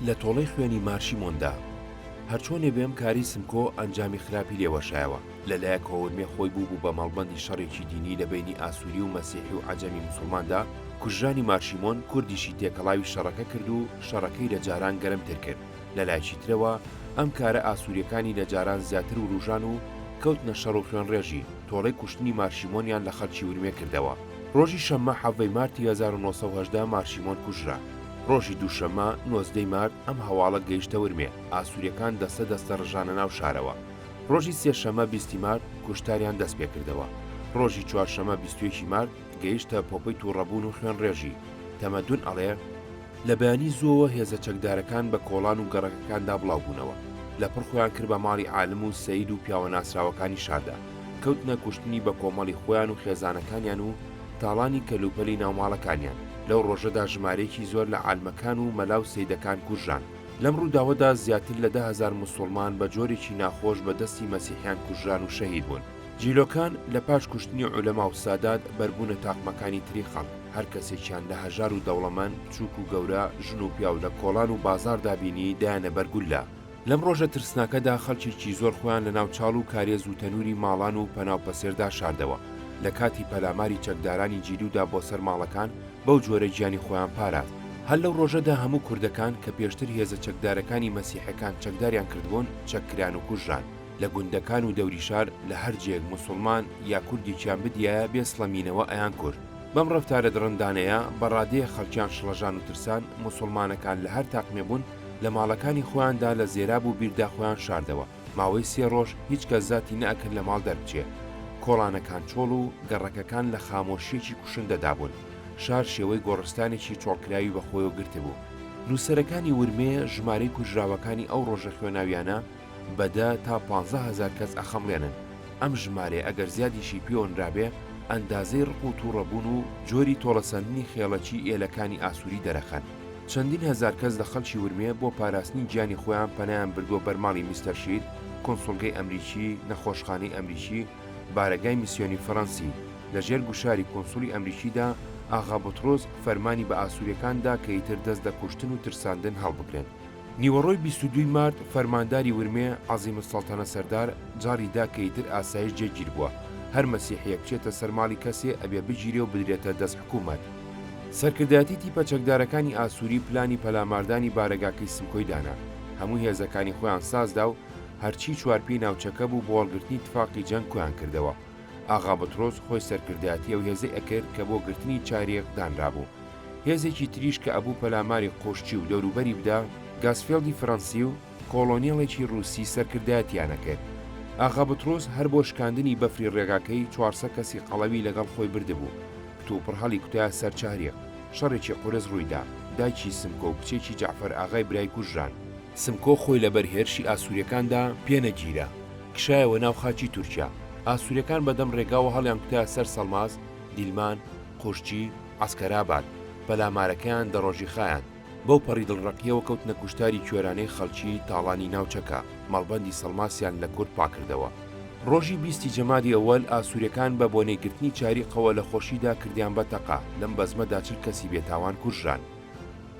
لە تۆڵەی خوێنی مارشیمۆندا. هەرچۆنێ بێ ئەم کارەی سمکۆ ئەنجامی خراپی لێ وەشایەوە. لە لایەکەوە ورمێ خۆی بووبوو بە مەڵبەندی شەڕێکی دینی لە بەینی ئاسووری و مەسیحی و عەجەمی موسوڵماندا، کوژرانی مارشیمۆن کوردیشی تێکەڵاوی شەڕەکە کرد و شەڕەکەی لە جاران گەرمتر کرد. لە لایەکی ترەوە ئەم کارە ئاسوورییەکانی لە جاران زیاتر ورووژان و کەوتنە شەڕ و خوێنڕێژی، تۆڵەی کوشتنی مارشیمۆنیان لە خەڵکی ورمێ کردەوە. ڕۆژی شەممە حەڤەی مارتی 1918 مارشیمۆن کوژرا. ڕۆژی دووشەممە نۆزدەی مارت ئەم هەواڵە گەیشتە ورمێ، ئاسوورییەکان دەستە دەستە ڕژانە ناو شارەوە. ڕۆژی سێشەممە بیستی مارت کوشتاریان دەست پێ کردەوە. ڕۆژی چوارشەممە 21 مارت گەیشتە پۆپەی تووڕەبوون و خوێنڕێژی. تەمەدون ئەڵێ، لە بەیانی زووەوە هێزە چەکدارەکان بە کۆڵان و گەڕەکەکاندا بڵاو بوونەوە. لەپڕ خۆیان کرد بە ماڵی عالم و سەید و پیاوە ناسراوەکانی شاردا. کەوتنە کوشتنی بە کۆمەڵی خۆیان و خێزانەکانیان و تاڵانی کەلوپەلی ناو ماڵەکانیان. لەو ڕۆژەدا ژمارەیەکی زۆر لە عالمەکان و مەلا و سەیدەکان کوژران. لەم ڕووداوەدا زیاتر لە 10,000 موسوڵمان بە جۆرێکی ناخۆش بە دەستی مەسیحیان کوژران و شەهید بوون. جیلۆکان لە پاش کوشتنی عولەما و سادات بەربوونە تاقمەکانی تری خەڵک، هەر کەسێکیان لە هەژار و دەوڵەمەند، بچووک و گەورە، ژن و پیاو لە کۆڵان و بازاڕدا بینی دایانە بەر گوللە. لەم ڕۆژە ترسناکەدا خەڵکێکی زۆر خۆیان لە ناو چاڵ و کارێز و تەنووری ماڵان و پەناو پەسێردا شاردەوە. لە کاتی پەلاماری چەکدارانی جیلودا بۆ سەر ماڵەکان بەو جۆرە گیانی خۆیان پاراست. هەر لەو ڕۆژەدا هەموو کوردەکان کە پێشتر هێزە چەکدارەکانی مەسیحەکان چەکداریان کردبوون چەک کران و کوژران. لە گوندەکان و دەوری شار لە هەر جێیەک موسوڵمان یا کوردێکیان بدیایە بێ سڵەمینەوە ئەیان کوشت. بەم ڕەفتارە دڕندانەیە بە ڕادەیەک خەڵکیان شڵەژان و ترسان، موسوڵمانەکان لە هەر تاقمێ بوون لە ماڵەکانی خۆیاندا لە زێراب و بیردا خۆیان شاردەوە. ماوەی سێ ڕۆژ هیچ کەس زاتی نەئەکرد لە ماڵ دەربچێ. کۆڵانەکان چۆڵ و گەڕەکەکان لە خامۆشییەکی کوشندەدا بوون. شار شێوەی گۆڕستانێکی چۆڵکراوی بە خۆیەوە گرتبوو. نووسەرەکانی ورمێ ژمارەی کوژراوەکانی ئەو ڕۆژە خوێناویانە بە دە تا پانزە هەزار کەس ئەخەمڵێنن. ئەم ژمارەیە ئەگەر زیادیشی پێوەنرابێ، ئەندازەی ڕق و تووڕەبوون و جۆری تۆڵەسەندنی خێڵەکی ئێلەکانی ئاسووری دەرەخەن. چەندین هەزار کەس لە خەڵکی ورمێ بۆ پاراستنی گیانی خۆیان پەنایان بردووە بەر ماڵی میستەر شیر، کونسوڵگەی ئەمریکی، نەخۆشخانەی ئەمریکی، بارەگای میسیۆنی فەرەنسی. لە ژێر گوشاری کونسوڵی ئەمریکیدا، ئاغا بوتڕۆس فەرمانی بە ئاسووریەکان دا کە ئیتر دەست لە کوشتن و ترساندن هەڵبگرن. نیوەڕۆی 22 مارت فەرمانداری ورمێ، عەزیمولسەڵتەنە سەردار، جاڕی دا کە ئیتر ئاسایش جێگیر بووە، هەر مەسیحییەک بچێتە سەر ماڵی کەسێ ئەبێ بگیرێ و بدرێتە دەست حکوومەت. سەرکردایەتی تیپە چەکدارەکانی ئاسووری پلانی پەلاماردانی بارەگاکەی سمکۆی دانا. هەموو هێزەکانی خۆیان سازدا و هەرچی چوارپێی ناوچەکە بوو بۆ هەڵگرتنی تفاقی جەنگ کۆیان کردەوە. ئاغا بترۆس خۆی سەرکردایەتی ئەو هێزەی ئەکرد کە بۆ گرتنی چاریق دانرابوو. هێزێکی تریش کە ئەبوو پەلاماری قوشچی و دەوروبەری بدا، گاسفێڵدی فەرەنسی و کۆڵۆنێڵێکی ڕووسی سەرکردایەتیان ئەکرد. ئاغا بترۆس هەر بۆ شکاندنی بەفری ڕێگاکەی 400 کەسی قەڵەوی لەگەڵ خۆی بردبوو. کتوپڕ هەڵی کوتایە سەر چاریق. شەڕێکی قورس ڕووی دا. دایکی سمکۆ و کچێکی جەعفەر ئاغای برای کوژران. سمکۆ خۆی لەبەر هێرشی ئاسووریەکاندا پێ نەگیرا. کشایەوە ناو خاکی تورکیا. ئاسووریەکان بە دەم ڕێگاوە هەڵیانکوتایە سەر سەڵماس، دیلمان، قوشچی، عەسکەراباد. پەلامارەکەیان دە ڕۆژی خایاند. بەو پەڕی دڵڕەقییەوە کەوتنە کوشتاری کوێرانەی خەڵکی تاڵانی ناوچەکە، مەڵبەندی سەڵماسیان لە کورد پاکردەوە. ڕۆژی بیستی جەمادی ئەوەل ئاسووریەکان بە بۆنەی گرتنی چاریقەوە لە خۆشیدا کردیان بە تەقە، لەم بەزمەدا 40 کەسی بێتاوان کوژران.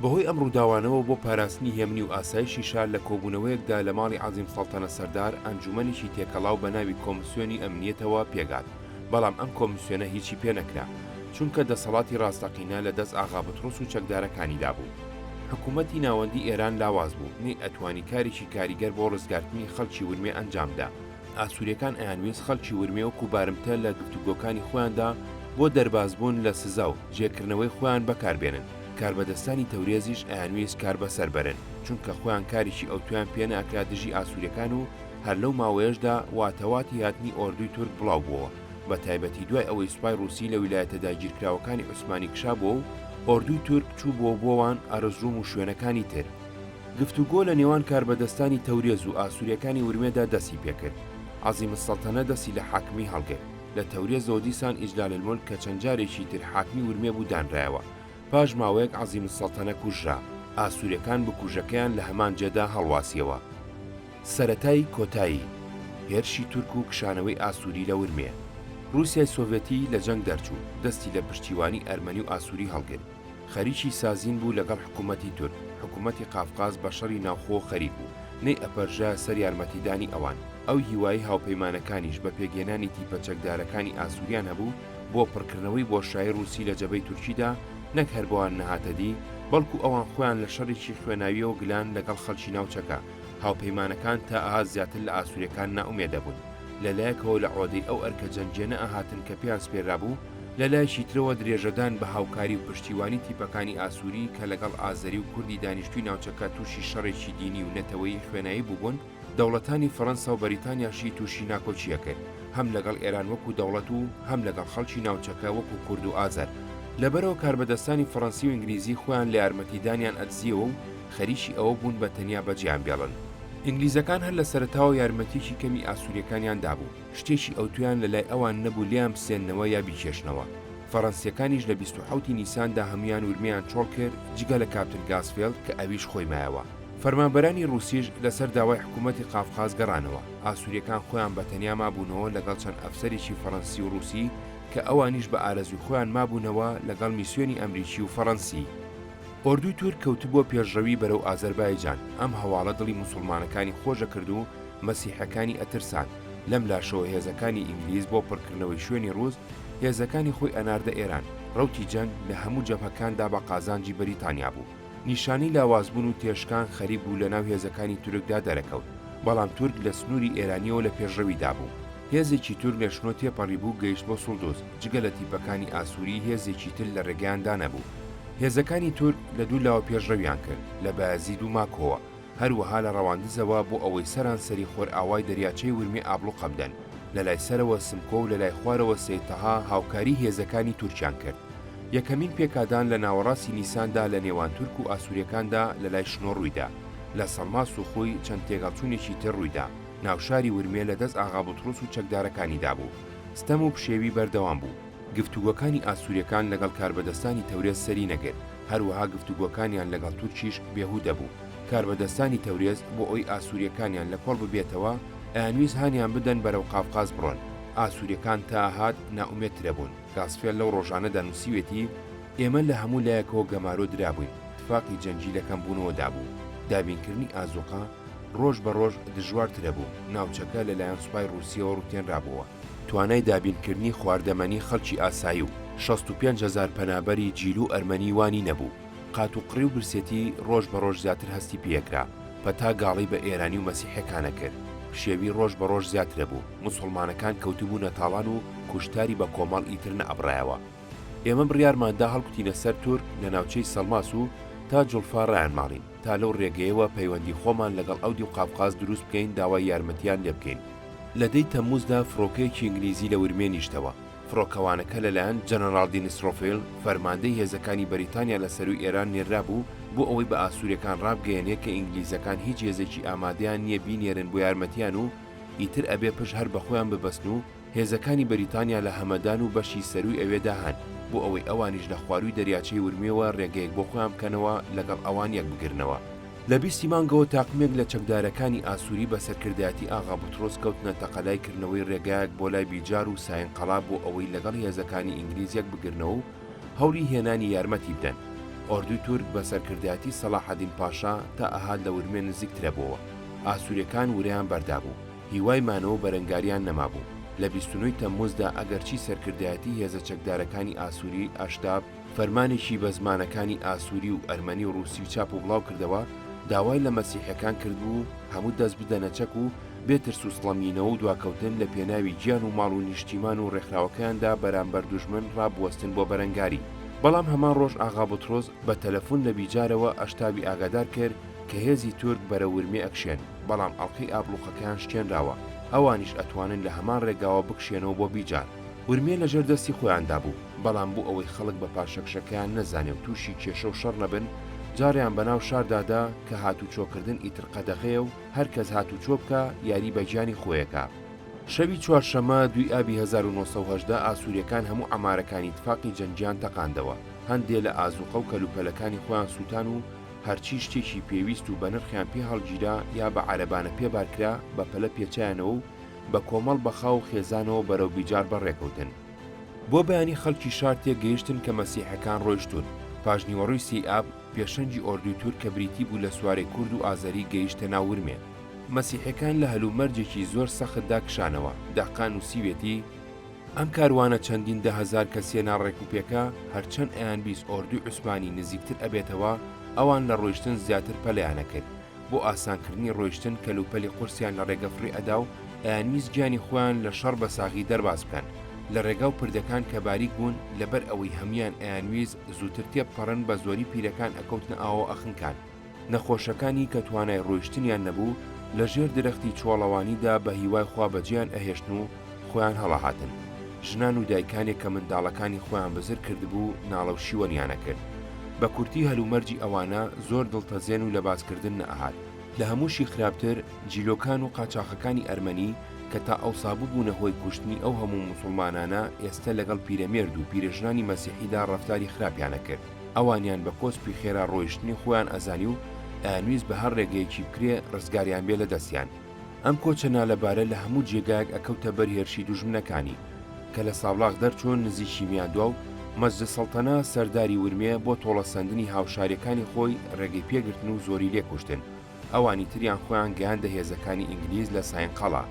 بەهۆی ئەم ڕووداوانەوە بۆ پاراستنی هێمنی و ئاسایشی شار لە کۆبوونەوەیەکدا لە ماڵی عەزیم سەڵتەنە سەردار ئەنجوومەنێکی تێکەڵاو بە ناوی کۆمسیۆنی ئەمنیەتەوە پێکهات، بەڵام ئەم کۆمیسیۆنە هیچی پێ نەکرا، چونکە دەسەڵاتی ڕاستەقینە لە دەست ئاغا بتڕوس و چەکدارەکانیدا بوو. حکوومەتی ناوەندی ئێران لاواز بوو، نەیئەتوانی کارێکی کاریگەر بۆ ڕزگارکردنی خەڵکی ورمێ ئەنجام بدا. ئاسوورییەکان ئەیانویست خەڵکی ورمێ وەکوو بارمتە لە گفتوگۆکانی خۆیاندا بۆ دەربازبوون لە سزا و جێکردنەوەی خۆیان بەکار بێنن. کاربەدەستانی تەورێزیش ئەیانویست کار بەسەر بەرن، چونکە خۆیان کارێکی ئەوتۆیان پێ نەئەکرا دژی ئاسوورییەکان و هەر لەو ماوەیەشدا واتەواتی هاتنی ئۆردوی تورک بڵاو بووەوە، بە تایبەتی دوای ئەوەی سوپای ڕووسی لە ویلایەتە داگیرکراوەکانی عوسمانی کشابووە و ئۆردوی تورک چووبووە بۆ وان، ئەرزروم و شوێنەکانی تر. گفتوگۆ لە نێوان کاربەدەستانی تەورێز و ئاسوورییەکانی ورمێدا دەستی پێکرد. عەزیم السەڵتەنە دەستی لە حاکمی هەڵگرت. لە تەورێزەوە دیسان ئیجلال المولک کە چەند جارێکی تر حاکمی ورمێ بوو دانرایەوە. پاش ماوەیەک عەزیم السەڵتەنە کوژرا. ئاسوورییەکان بکوژەکەیان لە هەمان جێدا هەڵواسیەوە. سەرەتای کۆتایی هێرشی تورک و کشانەوەی ئاسووری لە ورمێ. ڕووسیای سۆڤێتی لە جەنگ دەرچوو، دەستی لە پشتیوانی ئەرمەنی و ئاسووری هەڵگرت. خەریکی سازین بوو لەگەڵ حکوومەتی تورک، حکوومەتی قافقاز بە شەڕی ناوخۆ خەریک بوو، نەیئەپەرژایە سەر یارمەتیدانی ئەوان. ئەو هیوایەی هاوپەیمانەکانیش بە پێکهێنانی تیپە چەکدارەکانی ئاسووریان هەبوو بۆ پڕکردنەوەی بۆشایی ڕووسی لە جەبەی تورکیدا نەک هەر بۆیان نەهاتە دی، بەڵکو ئەوان خۆیان لە شەڕێکی خوێناوییەوە گلان لەگەڵ خەڵکی ناوچەکە. هاوپەیمانەکان تا ئاست زیاتر لە ئاسووریەکان نائومێد دەبوون. لە لایەکەوە لە عۆدەی ئەو ئەرکە جەنگییە نەئەهاتن کە پێیان سپێررابوو، لە لایەکی ترەوە درێژەدان بە هاوکاری و پشتیوانی تیپەکانی ئاسووری کە لەگەڵ ئازەری و کوردی دانیشتووی ناوچەکە تووشی شەڕێکی دینی و نەتەوەیی خوێناوی بووبوون، دەوڵەتانی فەرەنسا و بەریتانیاشی تووشی ناکۆکی ئەکرد هەم لەگەڵ ئێران وەکو دەوڵەت و هەم لەگەڵ خەڵکی ناوچەکە وەکو کورد و ئازەر. لەبەرئەوە کاربەدەستانی فەرەنسی و ئینگلیزی خۆیان لە یارمەتیدانیان ئەدزیەوە و خەریکی ئەوە بوون بە تەنیا بەجێیان بێڵن. ئینگلیزەکان هەر لە سەرەتاوە یارمەتیەکی کەمی ئاسوریەکانیان دابوو، شتێکی ئەوتۆیان لە لای ئەوان نەبوو لێیان بسێننەوە یا بیکێشنەوە. فەرەنسیەکانیش لە 27 ی نیساندا هەموویان ورمێیان چۆڵ کرد جگە لە کاپتن گاسفێڵد کە ئەویش خۆی مایەوە. فەرمانبەرانی ڕووسیش لەسەر داوای حکوومەتی قافقاز گەڕانەوە، ئاسوورییەکان خۆیان بە تەنیا مابوونەوە لەگەڵ چەند ئەفسەرێکی فەڕەنسی و ڕووسی کە ئەوانیش بە ئارەزووی خۆیان مابوونەوە لەگەڵ میسیۆنی ئەمریکی و فەڕەنسی. ئۆردووی تورک کەوتبووە پێشڕەوی بەرەو ئازەربایجان، ئەم هەواڵە دڵی موسوڵمانەکانی خۆش ئەکرد و مەسیحەکانی ئەترساند، لەم لاشەوە هێزەکانی ئینگلیز بۆ پڕکردنەوەی شوێنی ڕووس هێزەکانی خۆی ئەناردە ئێران، ڕەوتی جەنگ لە هەموو جەبهەکاندا بە قازانجی بەریتانیا بوو. نیشانەی لاوازبوون و تێشکان خەریک بوو لەناو هێزەکانی تورکدا دەرەکەوت، بەڵام تورک لە سنووری ئێرانییەوە لە پێشڕەویدا بوو. هێزێکی تورک لە شنۆ تێپەڕیبوو گەیشت بۆ سوڵدوز، جگە لە تیپەکانی ئاسووری هێزێکی تر لە ڕێگەیاندا نەبوو. هێزەکانی تورک لە دوو لاوە پێشڕەویان کرد، لە بایەزید و ماکۆوە، هەروەها لە ڕەواندزەوە بۆ ئەوەی سەرانسەری خۆرئاوای دەریاچەی ورمێ ئابڵوقە بدەن، لە لای سەرەوە سمکۆ و لە لای خوارەوە سەید تەها هاوکاری هێزەکانی تورکیان کرد. یەکەمین پێکادان لە ناوەڕاستی نیساندا لە نێوان تورک و ئاسوریەکاندا لە لای شنۆ ڕوویدا. لە سەڵماس و خوی چەند تێگەڵچوونێکی تر ڕوویدا. ناوشاری ورمێ لە دەست ئاغا بوتڕوس و چەکدارەکانیدا بوو. ستەم و پشێوی بەردەوام بوو. گفتوگۆکانی ئاسوریەکان لەگەڵ کاربەدەستانی تەورێز سەری نەگرت. هەروەها گفتوگۆکانیان لەگەڵ تورکیش بێهودە بوو. کاربەدەستانی تەورێز بۆ ئەوی ئاسوریەکانیان لە کۆڵ ببێتەوە، ئەیانویست هانیان بدەن بەرەو قافقاز بڕۆن. ئاسوریەکان تا ئەهات نائومێدترەبوون. گاسفێل لەو ڕۆژانەدا نووسیوێتی، ئێمە لە هەموو لایەکەوە گەمارۆ درابووین، تفاقی جەنگی لە کەمبوونەوەدا بوو، دابینکردنی ئازووقە ڕۆژ بە ڕۆژ دژوارترەبوو، ناوچەکە لە لایەن سوپای ڕووسییەوە ڕووتێنرابۆوە، توانای دابینکردنی خواردەمەنی خەڵکی ئاسایی و 65 هەزار پەنابەری جیلو و ئەرمەنی وانی نەبوو، قاتوقڕی و برسێتی ڕۆژ بە ڕۆژ زیاتر هەستی پێکرا، پەتا گاڵەی بە ئێرانی و مەسیحیەکان ئەکرد، پشێوی ڕۆژ بە ڕۆژ زیاترەبوو، موسوڵمانەکان کەوتبوونە تاڵان و کوشتاری بە کۆمەڵ ئیتر نەئەبڕایەوە. ئێمە بڕیارمان دا هەڵکوتینە سەر تورک لە ناوچەی سەڵماس و تا جوڵفا ڕایانماڵین، تا لەو ڕێگەیەوە پەیوەندی خۆمان لەگەڵ ئەو دیو قافقاز دروست بکەین داوای یارمەتیان لێ بکەین. لە دەی تەمموزدا فڕۆکەیەکی ئینگلیزی لە ورمێ نیشتەوە. فڕۆکەوانەکە لەلایەن جەنەڕاڵ دینسرۆفیل، فەرماندەی هێزەکانی بەریتانیا لە سەرووی ئێران نێررابوو بۆ ئەوەی بە ئاسووریەکان ڕابگەیەنێ کە ئینگلیزەکان هیچ هێزێکی ئامادەیان نییە بینێرن بۆ یارمەتیان و ئیتر ئەبێ پشت هەر بە خۆیان ببەستن و هێزەکانی بەریتانیا لە هەمەدان و بەشی سەرووی ئەوێدا هەن بۆ ئەوەی ئەوانیش لە خوارووی دەریاچەی ورمێوە ڕێگەیەک بۆ خۆیان بکەنەوە لەگەڵ ئەوان یەک بگرنەوە. لە بیستی مانگەوە تاقمێک لە چەکدارەکانی ئاسووری بە سەرکردایەتی ئاغا بوترۆس کەوتنە تەقەلای کردنەوەی ڕێگایەک بۆ لای بیجار و ساین قەڵا بۆ ئەوەی لەگەڵ هێزەکانی ئینگلیز یەک بگرنەوە و هەوڵی هێنانی یارمەتی بدەن. ئۆردوی تورک بە سەرکردایەتی سەڵاحەدین پاشا تا ئەهات لە ورمێ نزیکترەبۆوە. ئاسووریەکان ورەیان بەردابوو. هیوای مانەوە و بەرەنگاریان نەمابوو. لە 29 ی تەمموزدا ئەگەرچی سەرکردایەتی هێزە چەکدارەکانی ئاسووری، ئەشتاب، فەرمانێکی بە زمانەکانی ئاسووری و ئەرمەنی و ڕووسی چاپ و بڵاو کردەوە، داوای لە مەسیحیەکان کردبوو هەموو دەست بدەنە چەک و بێ ترس و سڵەمینەوە و دواکەوتن لە پێناوی گیان و ماڵ و نیشتیمان و ڕێکخراوەکەیاندا بەرامبەر دوژمن ڕابوەستن بۆ بەرەنگاری. بەڵام هەمان ڕۆژ ئاغا بوتڕۆس بە تەلەفون لە بیجارەوە ئەشتابی ئاگادار کرد کە هێزی تورک بەرەو ورمێ ئەکشێن، بەڵام ئەڵقەی ئابڵوقەکەیان شکێنراوە، ئەوانیش ئەتوانن لە هەمان ڕێگاوە بکشێنەوە بۆ بیجار. ورمێ لەژێر دەستی خۆیاندا بوو، بەڵام بۆ ئەوەی خەڵک بە پاشەکشەکەیان نەزانێ و تووشی کێشە و شەڕ نەبن، جاڕیان بەناو شاردا دا کە هاتوچۆکردن ئیتر قەدەغەیە و هەر کەس هاتوچۆ بکا یاری بە گیانی خۆیەکا. شەوی چوارشەممە دووی ئابی 1918 ئاسووریەکان هەموو عەمارەکانی تفاقی جەنگیان تەقاندەوە، هەندێ لە ئازووقە و کەلوپەلەکانی خۆیان سووتان و هەرچی شتێکی پێویست و بەنرخیان پێ هەڵگیرا یا بە عەرەبانە پێ بارکرا بە پەلە پێچایانەوە و بە کۆمەڵ بە خاو و خێزانەوە بەرەو بیجار بەڕێکەوتن. بۆ بەیانی خەڵکی شار تێگەیشتن کە مەسیحەکان ڕۆیشتوون. پاشنیوەڕۆی سێی ئاب، پێشەنگی ئۆردوی تورک کە بریتی بوو لە سوارەی کورد و ئازەری گەیشتە ناو ورمێ. مەسیحیەکان لە هەلومەرجێکی زۆر سەختدا کشانەوە، دەهقان نووسیویەتی، ئەم کاروانە چەندین دەهەزار کەسیە ناڕێکوپێکە، هەرچەند ئەیانبیست ئۆردوی عوسمانی نزیکتر ئەبێتەوە، ئەوان لە ڕۆیشتن زیاتر پەلەیان ئەکرد. بۆ ئاسانکردنی ڕۆیشتن کەلوپەلی قورسیان لە ڕێگە فڕی ئەدا و ئەیانویست گیانی خۆیان لە شەڕ بە ساغی دەرباز بکەن. لە ڕێگا و پردەکان کە باریک بوون، لەبەر ئەوەی هەموویان ئەیانویست زووتر تێبپەڕن بە زۆری پیرەکان ئەکەوتنە ئاوەوە ئەخنکان. نەخۆشەکانی کە توانای ڕۆیشتنیان نەبوو، لە ژێر درەختی چۆڵەوانیدا بە هیوای خوا بەجێیان ئەهێشتن و خۆیان هەڵەهاتن. ژنان و دایکانێک کە منداڵەکانی خۆیان بزر کردبوو ناڵە و شیوەنیان ئەکرد. بە کورتی هەلومەرجی ئەوانە زۆر دڵتەزێن و لە باسکردن نەئەهات. لە هەمووشی خراپتر جیلۆکان و قاچاخەکانی ئەرمەنی کە تا ئەوسا ببوونە هۆی کوشتنی ئەو هەموو موسوڵمانانە ئێستە لەگەڵ پیرەمێرد و پیرەژنانی مەسیحیدا ڕەفتاری خراپیان ئەکرد. ئەوانیان بە کۆسپی خێرا ڕۆیشتنی خۆیان ئەزانی و ئەیانویست بە هەر ڕێگەیەکی بکرێ ڕزگاریان بێ لە دەستیان. ئەم کۆچە نالەبارە لە هەموو جێگایەک ئەکەوتە بەر هێرشی دوژمنەکانی. کە لە سابڵاغ دەرچوون نزیکی میاندواو، مەجدسەڵتەنە سەرداری ورمێ بۆ تۆڵەسەندنی هاوشاریەکانی خۆی ڕێگەی پێگرتن و زۆری لێ کوشتن. ئەوانی تریان خۆیان گەیاندە هێزەکانی ئینگلیز لە ساینقەڵا.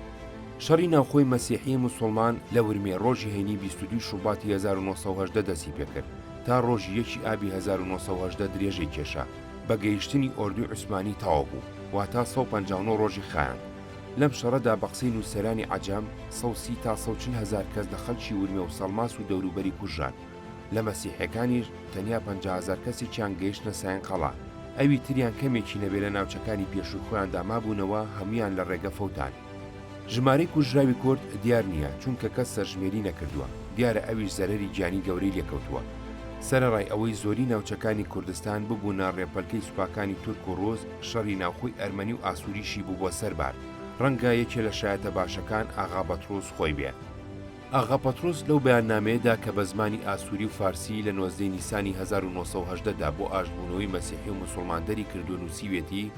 شەڕی ناوخۆی مەسیحی موسوڵمان لە ورمێ ڕۆژی هەینی 22 شوباتی 1918 دەستی پێکرد تا ڕۆژی یەکی ئابی 1918 درێژەی کێشا. بە گەیشتنی ئۆردوی عوسمانی تەواو بوو، واتا 159 ڕۆژی خایاند. لەم شەڕەدا بە قسەی نووسەرانی عەجەم 130 تا 140 هەزار کەس لە خەڵکی ورمێ و سەڵماس و دەوروبەری کوژران. لە مەسیحیەکانیش تەنیا 50 هەزار کەسێکیان گەیشتنە ساینقەڵا، ئەوی تریان کەمێکی نەبێ لە ناوچەکانی پێشووی خۆیاندا مابوونەوە هەموویان لە ڕێگە فەوتان. ژمارەی کوژراوی کورد دیار نییە، چونکە کەس سەرژمێری نەکردووە، دیارە ئەویش زەرەری گیانی گەورەی لێکەوتووە. سەرەڕای ئەوەی زۆری ناوچەکانی کوردستان ببوونە ڕێپەلکەی سوپاکانی تورک و ڕووس، شەڕی ناوخۆی ئەرمەنی و ئاسووریشی بووبووە سەربار. ڕەنگە یەکێ لە شایەتە باشەکان ئاغا بەتڕوس خۆی بێ. ئاغا پەتڕوس لەو بەیاننامەیەدا کە بە زمانی ئاسووری و فارسی لە نۆزدەی نیسانی 1918 دا بۆ ئاشتبوونەوەی مەسیحی و موسوڵمان دەری کردووە نووسیویەتی،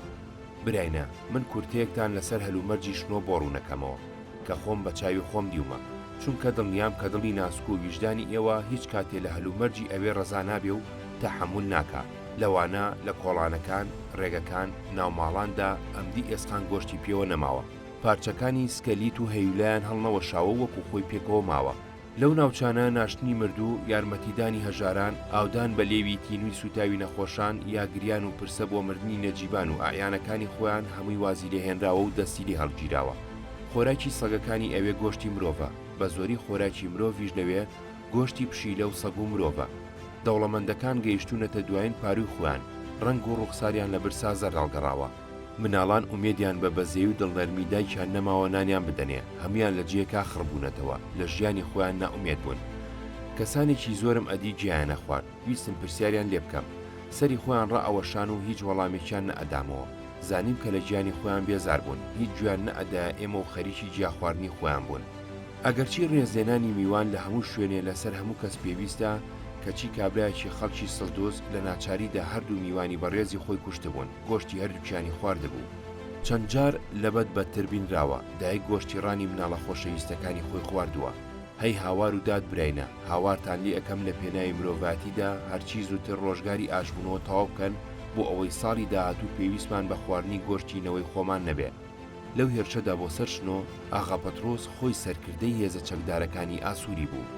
براینە، من کورتەیەکتان لەسەر هەلومەرجی شنۆ بۆ ڕوونەکەمەوە، کە خۆم بە چاوی خۆم دیومە، چونکە دڵنیام کە دڵی ناسک و ویژدانی ئێوە هیچ کاتێ لە هەلومەرجی ئەوێ ڕەزا نابێ و تەحەمول ناکا، لەوانە، لە کۆڵانەکان، ڕێگەکان، ناوماڵاندا ئەمدی ئێسقان گۆشتی پێوە نەماوە. پارچەکانی سکەلیت و هەیولایان هەڵنەوەشاوە و وەکو خۆی پێکەوە ماوە. لەو ناوچانە ناشتنی مردوو، یارمەتیدانی هەژاران، ئاودان بە لێوی تینووی سووتاوی نەخۆشان یا گریان و پرسە بۆ مردنی نەجیبان و ئەعیانەکانی خۆیان هەمووی وازی لێ هێنراوە و دەستی لێ هەڵگیراوە. خۆراکی سەگەکانی ئەوێ گۆشتی مرۆڤە، بە زۆری خۆراکی مرۆڤیش لەوێ گۆشتی پشیلە و سەگ و مرۆڤە. دەوڵەمەندەکان گەیشتوونەتە دوایین پارووی خۆیان، ڕەنگ و ڕووخساریان لە برسا زەرد هەڵگەڕاوە. مناڵان ئومێدیان بە بەزەیی و دڵنەرمی دایکیان نەماوە نانیان بدەنێ، هەموویان لە جێیەکا خڕ بوونەتەوە، لە ژیانی خۆیان نائومێد بوون. کەسانێکی زۆرم ئەدی گیایان ئەخوارد، ویستم پرسیاریان لێ بکەم. سەری خۆیان ڕائەوەشان و هیچ وەڵامێکیان نەئەدامەوە. زانیم کە لە گیانی خۆیان بێزار بوون، هیچ گوێیان نەئەدایە ئێمە و خەریکی گیاخواردنی خۆیان بوون. ئەگەرچی ڕێزلێنانی میوان لە هەموو شوێنێ لەسەر هەموو کەس پێویستە، کەچی کابرایەکی خەڵکی سڵدوز لە ناچاریدا هەردوو میوانی بەڕێزی خۆی کوشتبوون، گۆشتی هەردووکیانی خواردبوو. چەند جار لە بەد بەدتر بینراوە، دایک گۆشتی ڕانی مناڵە خۆشەویستەکانی خۆی خواردووە. هەی هاوار و داد براینە، هاوارتان لێ ئەکەم لە پێناوی مرۆڤایەتیدا هەرچی زووتر ڕۆژگاری ئاشبوونەوە تەواو بکەن بۆ ئەوەی ساڵی داهاتوو پێویستمان بە خواردنی گۆشتی نەوەی خۆمان نەبێ. لەو هێرشەدا بۆ سەر شنۆ، ئاغا پەترۆس خۆی سەرکردەی هێزە چەکدارەکانی ئاسووری بوو.